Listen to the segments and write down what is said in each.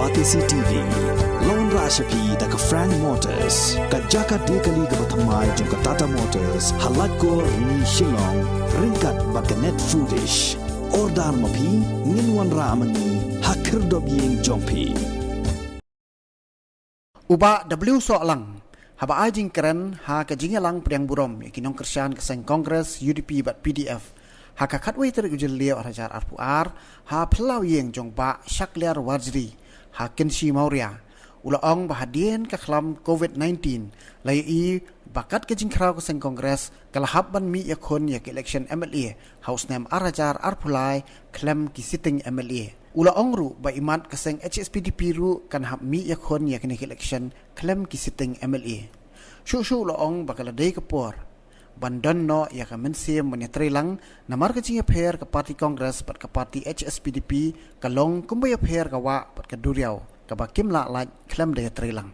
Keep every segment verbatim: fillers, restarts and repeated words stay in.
Batesi T V, la wanrah sha phi da ka Frank Motors, ka jaka die kali kaba thymmai jong ka Tata Motors, ha Laitkor, Rni, Shillong, ryngkat bad ka Net Foodish. Order ma phi, ngin wanrah ma ngi ha khyrdop ïing jong phi. U Bah W Sohlang, haba ai jingkren ha ka jingïalang pdiang burom ïa ki nongkyrshan ka seng Congress, U D P bad P D F ha ka khatwei tarik u Jylliew ar hajar arphew ar, ha phyllaw ïing jong Bah Shakliar Warjri ha Kynshi Mawria, u la ong ba hadien ka khlam covid nineteen la ïohi ba kat ka jingkhraw ka seng Congress ka la hap ban mih ïakhun ïa ka election M L A ha u snem ar hajar arphew lai khlem ki sitting M L A. U la ong ruh ba imat ka seng H S P D P ruh kan hap mih ïakhun ïa kane ka election khlem ki sitting M L A. Shuh shuh u la ong ba ka la dei ka por ban don noh ïa ka mynsiem ban ïatreilang, namar ka jingïapher ka party Congress bad ka party H S P D P ka long kumba ïapher ka wah bad ka duriaw, kaba kim lah lait khlem da ïatreilang.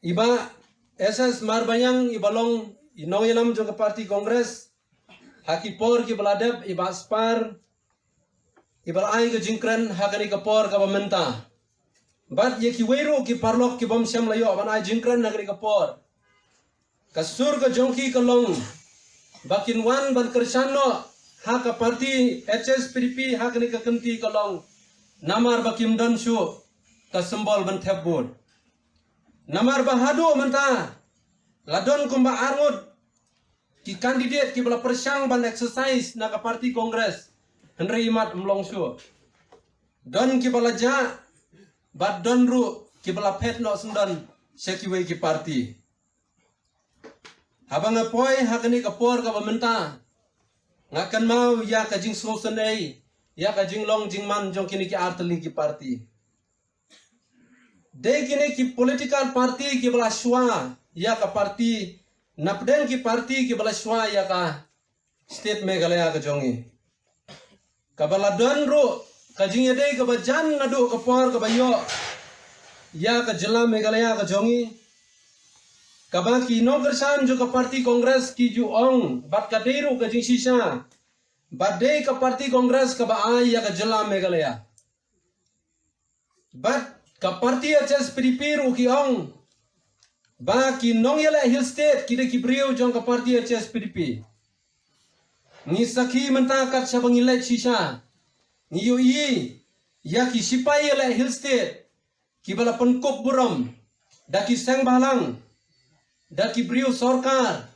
I Bah S S Marbaniang, iba long i nongïalam jong ka party Congress, ha ki por kiba la dep, i Bah Spar, iba la ai ka jingkren ha kane ka por kaba mynta, bad ïa kiwei ruh ki paralok ki bym shym la ïoh ban ai jingkren ha kane ka por. Ka sur ka jong ki ka long ba kin wan ban kyrshan noh ha ka party H S P D P ha kane ka kynti ka long namar ba kim don shuh ka symbol ban thep vote. Namar ba haduh mynta la don kumba arngut ki candidate kiba la pyrshang ban exercise na ka party Congress, hynrei imat ym long shuh. Don kiba la jah bad don ruh kiba la phet noh syndon sha kiwei ki party. Haba nga poi ha kane ka por kaba mynta, nga kynmaw ïa ka jingsngewsynei ïa ka jinglong jingman jong kine ki artylli ki party. Dei kine ki political party kiba la shuwa ïa ka party, napdeng ki party kiba la shuwa ïa ka state Meghalaya ka jong ngi. Kaba la don ruh ka jingïadei kaba jan naduh ka por kaba ïoh ïa ka jylla Meghalaya ka jong ngi, kaba ki nongkyrshan jong ka party Congress ki ju ong, bad ka dei ruh ka jingshisha ba dei ka party Congress kaba ai ïa ka jylla Meghalaya. Bad ka party H S P D P ruh ki ong ba ki nongïaleh Hill State ki dei ki briew jong ka party H S P D P. Ngi sakhi mynta kat shaba ngi leit shisha, ngi ïohi ïa ki shipai ïaleh Hill State kiba la pynkup burom da ki seng bhalang, da ki briew sorkar,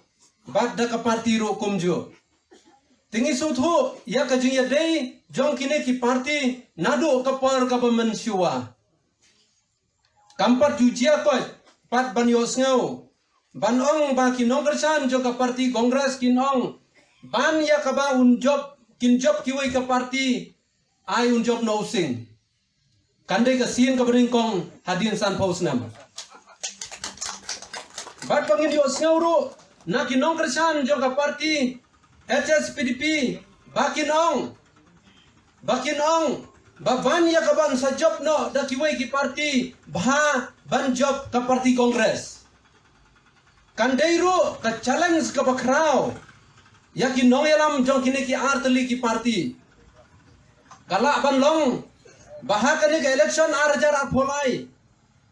bad da ka party ruh kumjuh. Te ngi sngewthuh ïa ka jingïadei jong kine ki party naduh ka por kaba mynshuwa. Kam pat ju jia koit pat ban ïohsngew ban ong ba ki nongkyrshan jong ka party Congress kin ong ban ïa kaba un jop, kin jop kiwei ka party, ai un jop noh u sing. Kan dei ka sien kaba nyngkong hadien sanphew snem. Bad ba ngin ïohsngew ruh na ki nongkyrshan jong ka party H S P D P ba kin ong, ba kin ong ba ban ïa kaban sa jop noh da kiwei ki party, bha ban jop ka party Congress. Kan dei ruh ka challenge kaba khraw ïa ki nongïalam jong kine ki artylli ki party. Ka lah ban long ba ha kane ka election ar hajar arphew lai,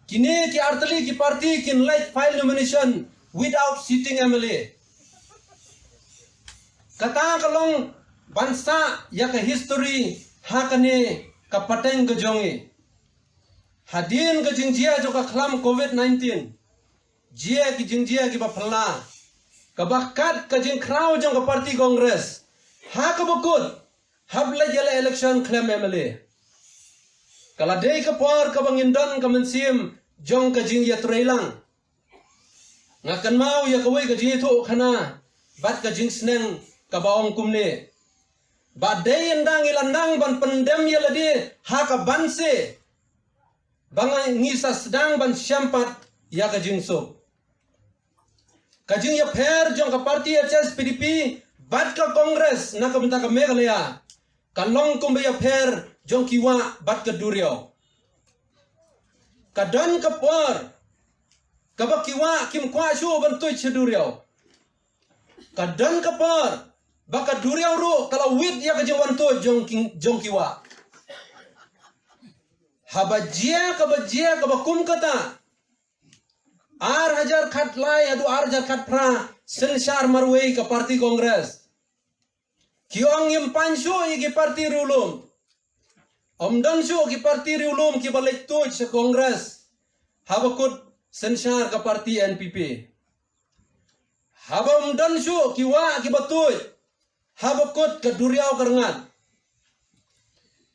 kine ki artylli ki party kin leit file nomination without sitting M L A. Kata ka long ban sah ïa ka history ha kane ka pateng ka jong ngi. Hadien ka jingjia jong ka khlam covid nineteen, jia ki jingjia kiba phylla, kaba kat ka jingkhraw jong ka party Congress ha kaba kut hap leit ïaleh election khlem M L A. Ka la dei ka por kaba ngin don ka mynsiem jong ka jingïatreilang. Nga kynmaw ïa kawei ka jingïathuhkhana bad ka jingsneng kaba ong kumne, ba dei ynda ngi la nang ban pyndem ïa lade ha ka banse ba nga ngi sa sdang ban shem pat ïa ka jingsuk. Ka jingïapher jong ka party H S P D P bad ka Congress na ka bynta ka Meghalaya ka long kumba ïapher jong ki wah bad ka duriaw. Ka don ka por kaba ki wah kim kwah shuh ban tuid sha duriaw. Ka don ka por ba ka duriaw ruh ka la wit ïa ka jingwan tuid jong ki, jong ki wah. Haba jia kaba jia kaba kum kata, ar hajar khatlai haduh ar hajar khatphra, synshar marwei ka party Congress. Ki ong ngim pan shuh ïa ki party riewlum. Ym don shuh ki party riewlum kiba leit tuid sha Congress haba kut synshar ka party N P P. Haba ym don shuh ki wah kiba tuid haba kut ka duriaw ka rngat.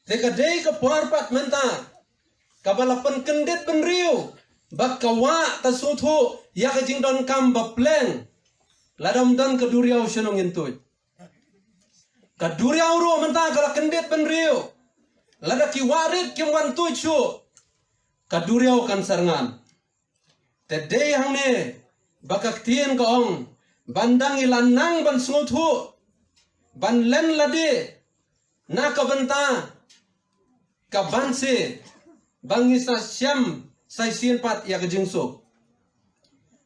Te ka dei ka por pat mynta kaba la pynkyndit bynriew ba ka wah ka sngewthuh ïa ka jingdonkam ba pleng. Lada ym don ka duriaw shano ngin tuid? Ka duriaw ruh mynta ka la kyndit bynriew. Lada ki wah rit kim wan tuid shuh, ka duriaw kan sa rngat. Te dei hangne ba ka ktien ka ong, ban dang ïa la nang ban sngewthuh, ban len lade na ka bynta ka ban se, ba ngi sa shem sa shisien pat ïa ka jingsuk.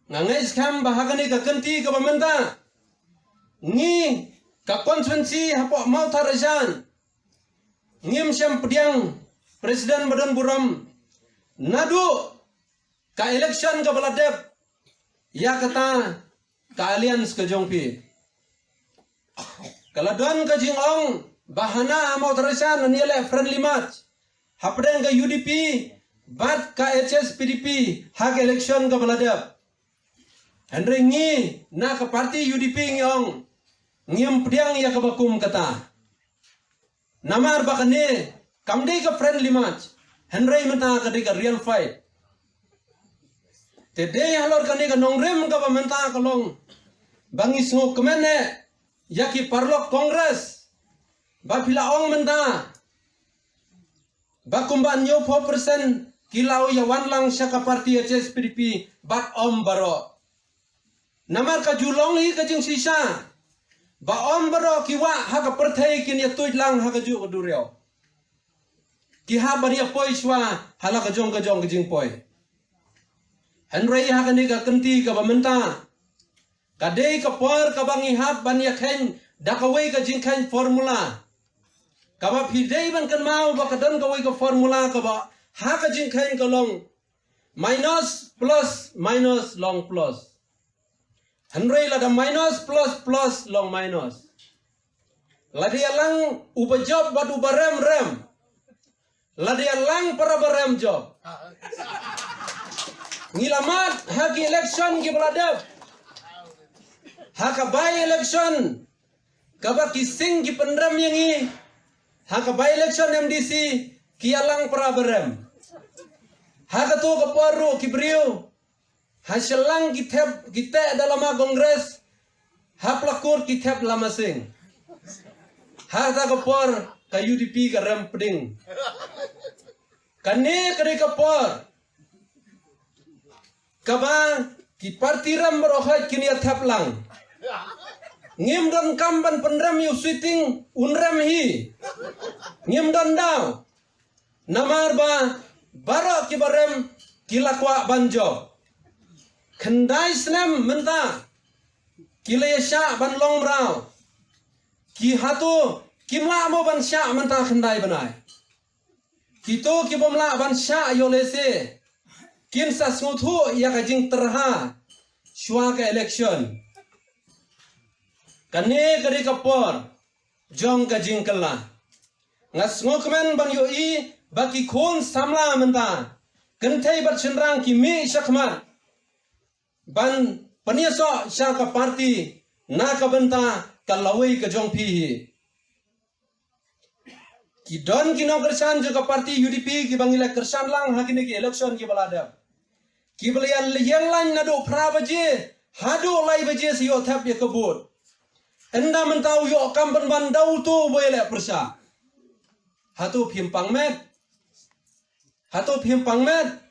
Nga ngeit skhem ba ha kane ka kynti kaba mynta, ngi ka constituency hapoh Mawthadraishan, ngim shym pdiang president ba don burom naduh ka election kaba la dep ïa kata ka alliance ka jong phi. Ka la don ka jingong ba hana ha Mawthadraishan ngi ïaleh friendly match hapdeng ka U D P bad ka H S P D P ha ka election kaba la dep. Hynrei ngi na ka party U D P ngi ong ngim pdiang ïa kaba kum kata. Namar ba kane kam dei ka friendly match, hynrei mynta ka dei ka real fight. Te dei halor kane ka nongrim kaba mynta ka long ba ngi sngewkmen eh ïa ki paralok Congress ba phi la ong mynta ba kumba hynñiewphew percent ki la ïa wan lang sha ka party H S P D P bad ym baroh. Namar ka ju long hi ka jingshisha ba ym baroh ki wah ha ka pyrthei kin ïa tuid lang ha kajuh ka duriaw. Ki hap ban ïa poi shuwa ha la ka jong ka jong ka jingpoi. Hynrei ha kane ka kynti kaba mynta, ka dei ka por kaba ngi hap ban ïa kheiñ da kawei ka jingkheiñ formula. Kaba phi dei ban kynmaw ba ka don kawei ka formula kaba ha ka jingkheiñ ka long minus plus minus long plus. Hynrei lada minus plus plus long minus, lada ïa lang uba jop bad uba rem rem, lada ïa lang para ba rem jop. Ngi la mad ha ki election kiba la dep, ha ka by election kaba ki sing ki pynrem ïa ngi, ha ka by election M D C ki ïa lang para ba rem. Ha kato ka por ruh ki briew ha Shillong ki thep ki teh da lama Congress, ha Palakkot ki thep lama Sing. Ha kata ka por ka U D P ka rem pdeng. Kane ka dei ka por kaba ki party rem baroh hoi kin ïa thep lang. Ngim donkam ban pynrem ïa u Sweeting, un rem hi. Ngim don daw. Namar ba baroh kiba rem ki la kwah ban jop. Khyndai snem mynta ki la ïa shah ban long mraw. Ki hato kim lah mo ban shah mynta khyndai bnai? Kito ki bym lah ban shah ïoh lehse kin sa sngewthuh ïa ka jingtyrha shuwa ka election. Kane ka dei ka por jong ka jingkylla. Nga sngewkmen ban ïohi ba ki khun samla mynta, kynthei bad shynrang, ki mih shakhmat ban pynïasoh sha ka party na ka bynta ka lawei ka jong phi hi. Ki don ki nongkyrshan jong ka party U D P kiba ngi la kyrshan lang ha kine ki election kiba la dep, kiba la ïa ïeng lain naduh phra baje haduh lai baje sa ïoh thep ïa ka vote. Ynda mynta u ïoh kam pynban da uto uba ïaleh pyrshah. Hato phim pang met? Hato phim pang met?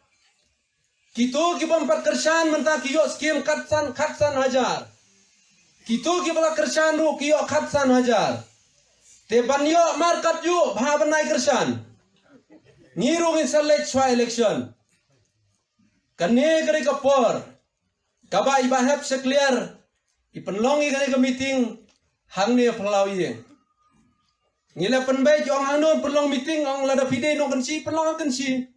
Kito ki bym pat kyrshan mynta ki ïoh skim khatsan, khatsan hajar. Kito kiba la kyrshan ruh ki ïoh khatsan hajar. Te ban ïoh markat ïoh bha ban ai kyrshan. Ngi ruh ngin sa leit shuwa election. Kane ka dei ka por kaba i Bah Hep Shakliar i pynlong ïa kane ka meeting hangne ha Phyllaw Ïing. Ngi la pynbeit ong hangno pynlong meeting, ong lada phi dei nongkynshi pynlong kynshi.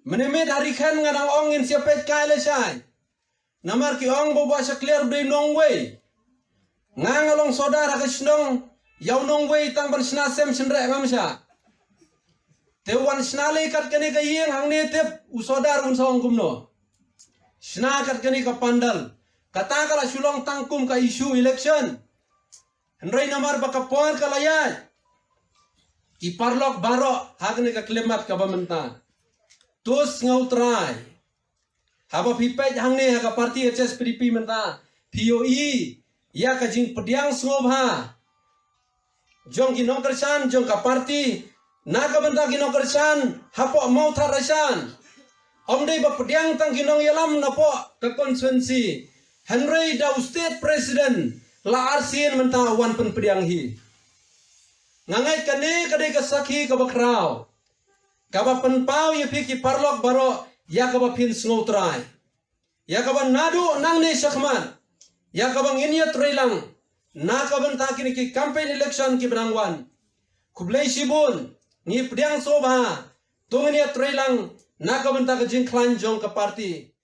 Mynne miet ha Rikhen nga dang ong ngin sa peit kai lashai. Namar ki ong ba ba sha kliar u dei nongwei. Nga nga long sordar ha ka shnong, ïa u nongwei tang ban shna sem shynreh ngam shah. Te wan shna lei kat kane ka ïing hangne, tip u sordar un sa ong kumno. Shna kat kane ka pandal. Kata ka la shu long tang kum ka issue election. Hynrei namar ba ka por ka la ïaid, ki paralok baroh ha kane ka khyllipmat kaba mynta, to sngew trai. Haba phi peit hangne ha ka party H S P D P mynta, phi ïohi ïa ka jingpdiang sngewbha jong ki nongkyrshan jong ka party na ka bynta ki nongkyrshan hapoh Mawthadraishan. Rashan. Ym dei ba pdiang tang ki nongïalam napoh ka constituency, hynrei da u state president la arsien mynta wan pynpdiang hi. Nga ngeit kane ka dei ka sakhi kaba khraw, kaba pynpaw ïa phi ki paralok baroh ïa kaba phin sngew trai, ïa kaba naduh nangne shakhmat, ïa kaba ngin ïatreilang na ka bynta kine ki campaign election kiba nang wan. Khublei shibun, ngi pdiang sngewbha, to ngin ïatreilang na ka bynta ka jingkhlaiñ jong ka party.